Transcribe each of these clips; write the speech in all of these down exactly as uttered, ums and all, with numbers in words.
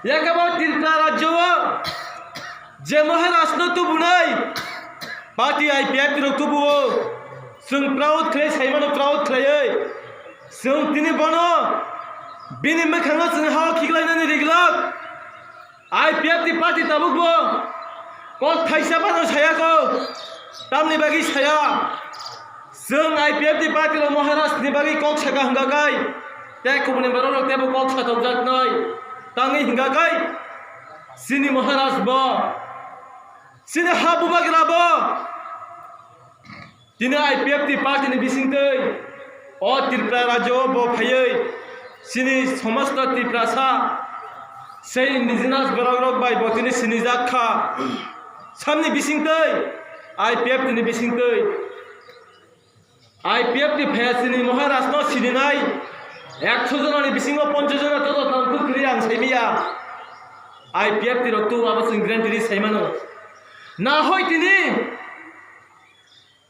Yakabo Tripura rajyo o je Maharaj no tubunai party I P F T rok tubuo, chwng proud khlai saimano, proud khlaiwi chwng tini bono bini mwkhangno chwng hao khiklainani riglak. I P F T party tabukbo kok thaisa phano sayako, tamni bagwi saya. Chwng I P F T party rok Maharaj ni bagwi kok saka hwnkha kai, tei kubuni borok rok teibo kok satokjaknai tangwi hwnkha kai. Chini Maharaj bo, chini ha bubagra bo, tini I P F T party ni bisingtwi o Tripura rajyo bo phaiwi chini somosto Tiprasa sei indigenous borok rok bai bo tini sinijak kha. Samni bisingtwi, I P F T ni bisingtwi. I P F T ni phaya chini Maharaj no sininai ekso jona ni bisingo ponchash jona joto tang kwrwi ang saimiya. I P F T rok tu abo chwng guarantee saimano. Nahoi tini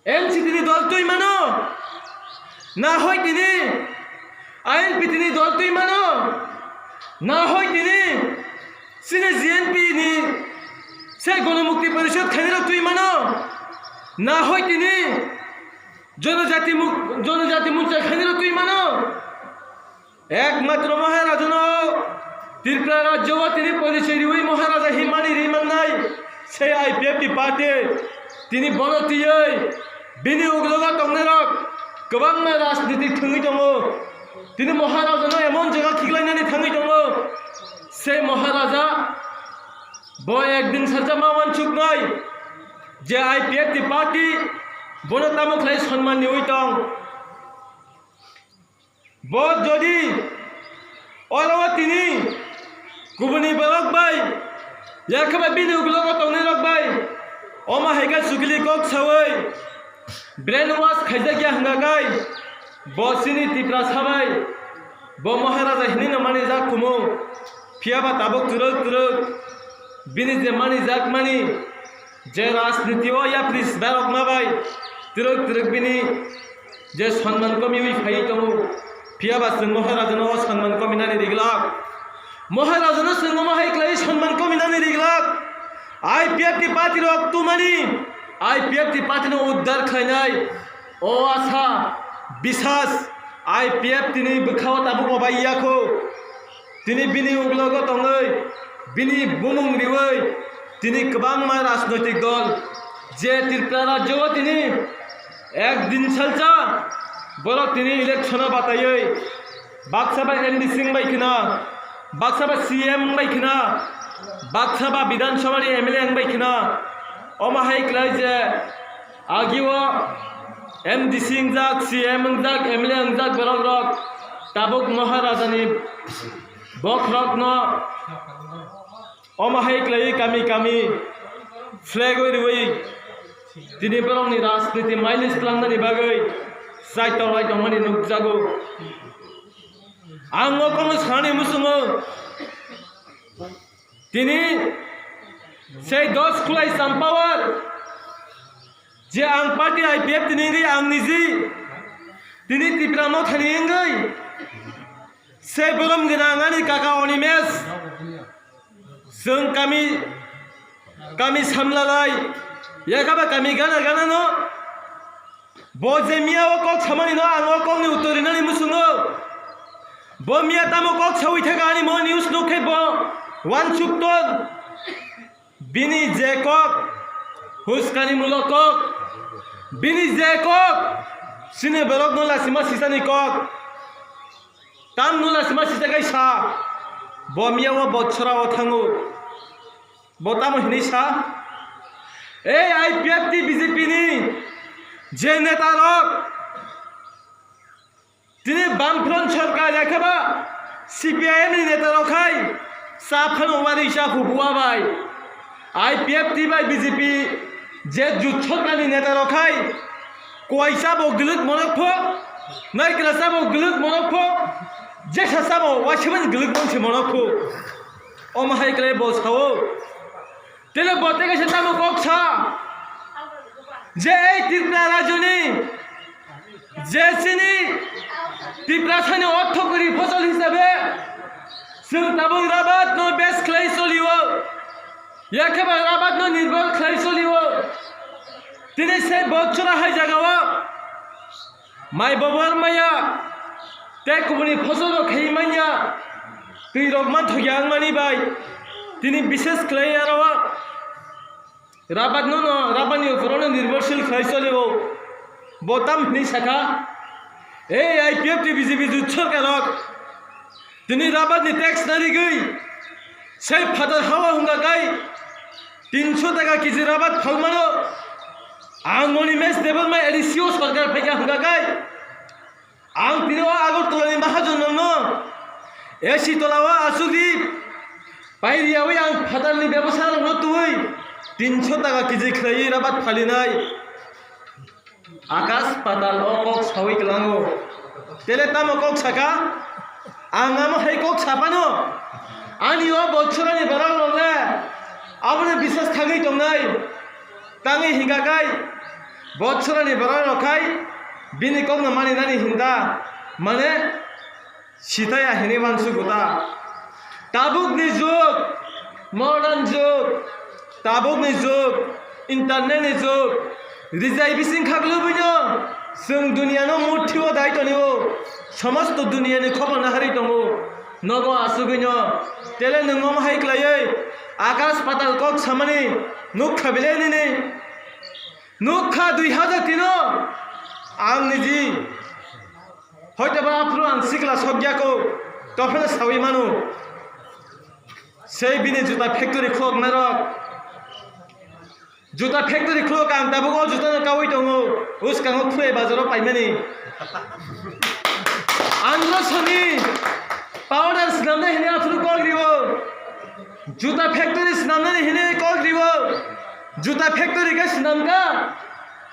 N C P ni dol twi mano. Nahoi tini I N P T ni dol twi mano. Nahoi tini chini G N P ni se Gonomukti Porishod khainai rok twi mano. Nahoi tini Jonojati mu-, Jonojati Morcha khainai rok twi mano. Ekmatro Maharajano Tripura rajyo o tini porichoi riwi Maharaja himani rimannai sei I P F T party. Tini bono twiwi bini uklogo tongnairok kwbangma rajniti thwngwi tongo. Tini Maharajano emon jaga khiklainani thangwi tongo. Sei Maharaja bo ekdin salsa ma uansuknai je I P F T party bono tamo khlai sonman niwi tong. Bo jodi oro o tini kubuni borok bai, yakhe bai bini uklogo tongnai rok bai, omo hai khe chukli kok sawi brain wash khaijak ya hwnkha kai, bo chini Tiprasa bai, bo Maharaja hinwi no manijak kumu, phiya ba tabuk twrwk twrwk bini je manijak mani, je rajniti o yapri sbarok ma bai twrwk twrwk bini je sonman komiwi phaiwi tongo, phiya ba chwng Maharajano o sonman kominani riglak. Maharajano chwng omo hai khlaiwi sonman kominani riglak. I P F T party rok tumani, I P F T party no uddar khlainai o asa, bisas I P F T ni bwkhao tabuk obai yakho. Tini bini uklogo tongwi, bini bumung riwi, tini kwbangma rajnoitik dol, je Tripura rajyo o tini ek din salsa, borok tini election o bataiwi, baksa ba M D C wng bai khna, baksa ba C M wng bai khna, baksa ba Bidhan Sabha ni M L A wng bai khna, omo hai khlai je, Agio M D C wngjak, C M wngjak, M L A wngjak borok rok tabuk Maharajani bokhorokno omo hai khlaiwi kami kami flag wi rwi tini borokni rajniti mileage tlangnani bagwi chaitor lai tongmani nukjago. Ang o kokno sanani muchungo. Tini sei dos khulai Champawar je ang party I P F T ni wngwi ang niji tini Tipra Motha ni wngwi sei borom gwnang ani kaka Onimesh chwng kami kami samlalai yakaba kami gana gana no. Bo je miya o kok samani no ang o kokni uttor rinani muchungo. Bo miya tamo kok sawi thaka ani mo news nukhe bo wansuk ton. Bini je kok, huskani mulok kok. Bini je kok, sini borok no lasima sisani kok. Tam no lasima sisa kaisa. Bo miya o bochora o thango. Bo tamo hinwi sa? Ei I P F T B J P ni je neta rok, tini Bamfront sorkar yakhe ba C P I M ni neta rok hai sa phano wari sa phubuwa bai. I P F T bai B J P je jut sorkar ni neta rok hai Kuaisa bo giluk monok pho, naikla sa bo giluk monok pho, jesa sa bo waisibani giluk monsi monok pho. Omo hai khlai bo sao. Tele bo teke se tamo kok sa. Je ei Tripura rajyoni, je chini Tiprasani ortho kori phosol hisabe, Chwng tabuk rabat no bes khlai solio. Yakhe ba rabat no nirbhor khlai solio. Tini se bochora hai jagao mai bobor maya tei kubuni phosol rok khai manya. Twi rok man thokya wngmani bai tini bishes khlai aro. Rabat no no, rabat ni uphoro no nirbhorshil khlai solio. Bo tam hwnwi sakha, "Ei I P F T B J P jut sorkar rok, tini rabat ni tax na rigwi, sei phatar hawa hwnga kai, tinso taka kg rabat phalmano, ang moni mes debor mai A D C o sorkar phaikha hwnga kai." Ang tini o Agartala ni mahajon rokno A C tola o asugwi pairiyawi ang phatar ni bebosa rokno twi tinso taka kg khlaiwi rabat phalinai. Akas patal o kok sawi kwlango. Tele tamo kok saka? Ang amo hai kok sapano. Ani o bochorani borok rok le aboni biswas thangwi tongnai. Tangwi hingka kai, bochorani borok rok khai bini kokno mani nani hinda, mane sitaya hinwi mansugo ta. Tabukni jug, modern jug, tabukni jug, internet ni jug, rijai bising khak lubino, chwng duniya no muthi o dai tonio, somosto duniya ni khobor no hari tongo, nogo asugwino, tele nwng omo hai khlaiwi, akas patal kok samani, nukha bile nini. Nukha dui hajar tino ang niji. Hoitoba aphuru ang sikla sokya ko, tophano sawi mano. Sei bini juta factory khuloknai rok. Juta factory khulok ang tabuk o juta no kawi tongo. Uskango khulai bazaro paimani. Andro soni powder swnamnai hini aphuru kok riwo. Juta factory swnamnani hini kok riwo. Juta factory khe swnamkha.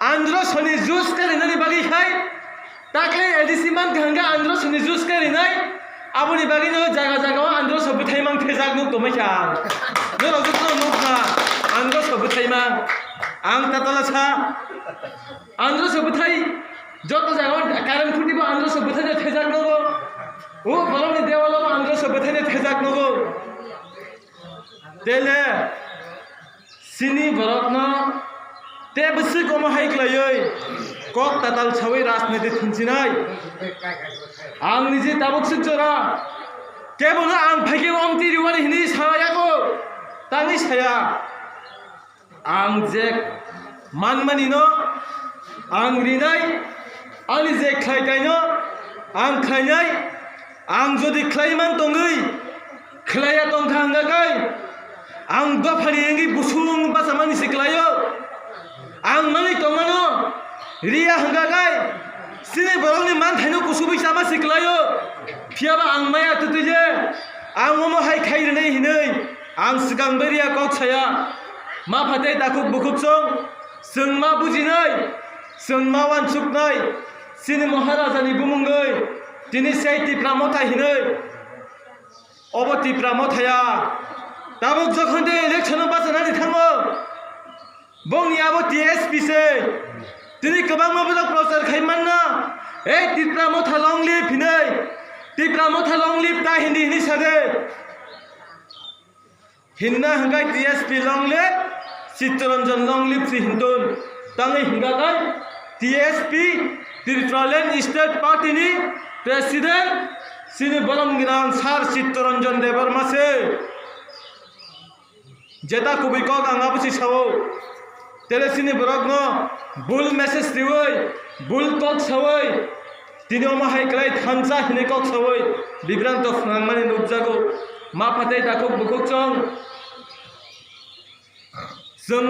Andro soni juice karinani bagwi khai. Takle A D C man kahangkha andro soni juice karinai. Aboni bagwi no jaga jaga o andro so bwthai mang thejak nuk tongmai kha. Norok joto no nuk kha. Andro so bwthai mang. Ang tatala sa. Andro so bwthai. Joto jaga o current khuti bo andro so bwthai no thejak nogo. O borokni dewalo bo andro so bwthai no thejak nogo. Tele sini borokno te bwswk omo hai khlaiwi kok tatal sawi rajniti thinsinai. Ang niji tabuk swk jora kebono ang phaikhe omtwi riwani hwnwi saya ko, tangwi saya. Ang je manmani no ang rinai, ani je khlai kaino ang khlainai. Ang jodi khlai man tongwi khlaiya tongkha hwnga kai, ang dophani wngwi busung bachamani se klaio. Ang manwi tongmano riya hwnga kai, chini borokni manthaino kusubwi chama se klaio. Phiyaba ang maya twtwi je ang omo hai khai rwnai hinwi ang swkang bai riya kok saya. Ma phatai takhuk bukhuk chwng, chwng ma bujinai, chwng ma wansuknai, chini Maharajani bumungwi tini sei Tipra Motha hinwi. Obo Tipra Mothaya tabuk jokhon de election o bachanani thango, bongni abo T S P se. Tini kwbangma borok prochar khai manna, "Ei Tipra Motha long live" hinwi, "Tipra Motha long live" ta hindi hini sade. Hinna hwnkhe T S P long live, Chittaranjan long live si hintun. Tangwi hwnkha khe T S P, Tipraland State Party ni President, chini bolong gwnang Sir Chittaranjan Debbarma se. Jeta kubui kok ang abo si sao. Tele chini borokno bul message riwi, bul kok sawi, tini omo hai klai thansa hinwi kok sawi, bibranto phwnangmani nukjago. Ma phatai takhuk bukhuk chwng. Chwng